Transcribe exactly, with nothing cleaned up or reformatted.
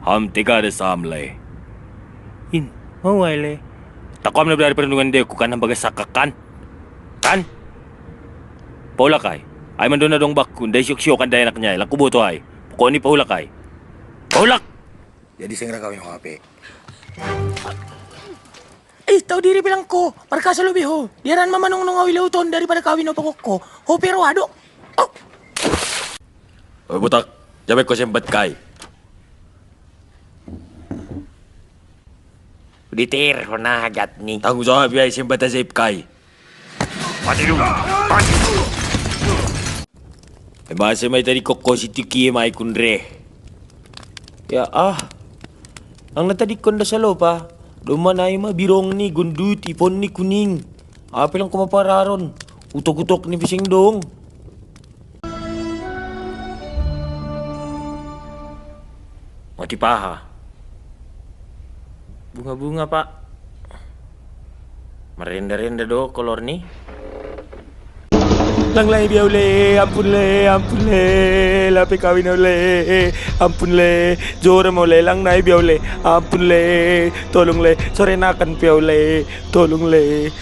Ham tega da sam le. In, mau ai le. Takom na dari perundungan de ku kan baga sakakan. Kan? Paulak ai. Ai mandona dong bakku, ndai siok-siokan dai anaknya, laku boto ai. Pokokni paulak ai. Paulak. Jadi sing ra kawin H P. Ih, tahu diri bilang ko, parkasa lo beho. Diaran mama nong nong awile uton daripada kawin opo koko. Ho pero ado. Oh. Oi butak, jabe ko sempat kai. Uditir, hona hagat ni. Tanggung jawab ya sempat ajaib kai. Mati dulu. Mati dulu. Emase mai tadi koko si tiki mai kunre. Ya ah. Ang na tadi konda salopa. Doma nai ma birong ni gondut ipon ni kuning. Apel ang kumapararon. Utok-utok ni pising dong. Mati paha. Bunga-bunga, Pak. Merenda-renda do kolor ni. Lang lai biau le, ampun le, ampun le, lape kawin le, ampun le, jora mau le, lang nai biau le, ampun le, tolong le, sore nakan piau le, tolong le.